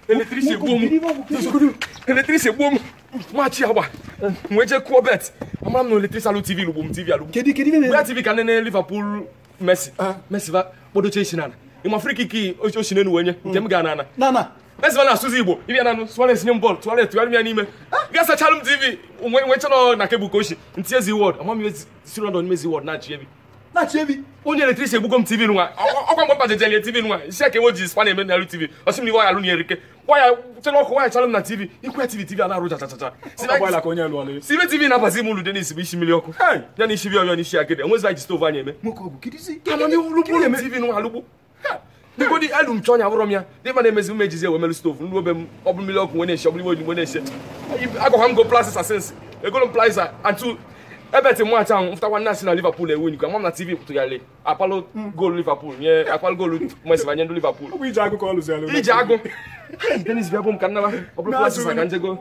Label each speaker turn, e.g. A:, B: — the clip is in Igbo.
A: Electricity egbuo m. Electricity egbuo m. Machi agba. Wee jee kụọ bet. Amara m na electricity alụ TV lụgbu m TV alụgbu.
B: Kedu kedu ihe
A: Bụya TV ka nene Liverpool Messi. Messi va kpodoche isi n'ala. Ịma free kick o si n'enu wee nye nke m gaa n'ala.
B: Na na.
A: Messi va na-asụzi Igbo. Ịbịa nanụ Suarez nye m bọọlụ. Suarez tụgharị m ya n'ime. Bịa sachalụ m TV. Nwe chọrọ na kebụl ka o si. Ntinye zi wọd. Ama m ihe si London n'ime zi wọd na-achị ebi.
B: Na-achị ebi.
A: Onye eletrisi egbugo m TV nwa. Ọkwa mgbe mbajejelie TV nwa. Isi aka ewe ji spa na-eme n'elu TV. Ọsị m na iwe waya alụ na erike. Waya chere ọkụ waya chalụ m na TV. Ikwu ya TV TV a na-arụ chachachacha.
C: Ọgbala ka onye lụọla.
A: Si ibe TV na-abazi m ụlọ Denis bụ isi mmiri ọkụ. Ya na isi bịa ọbịa n'isi agịdị. Enwezi anyị ji stoovu anyị eme.
B: Nwoke ọ bụ kedizi.
A: Amamihe lụgburu m TV nwa alụgbu. Dịgodi elu m chọọ nya abụrọ m ya. Dịma na-emezi m ejizi ewe melu stoovu. Nru obe m ọ bụ mmiri ọkụ nwee na-eshi ọ bụrụ iwe oji nwee na-eshi. Agwakwa m go plasịsa sins. Egolo m plisa and ebe ti mụ acha ahụ mfụtakwa nna si na Liverpool ewu nkwa ama m na TV tụgharị apalụ goolu Liverpool nye apalụ goolu Messi nye ndị Liverpool.
C: Ọ bụ ije agụ ka ọ lụzialụ.
A: Ije agụ. Dennis bịa bụ m ka nnaba ọ bụrụ plasịsa ka njego.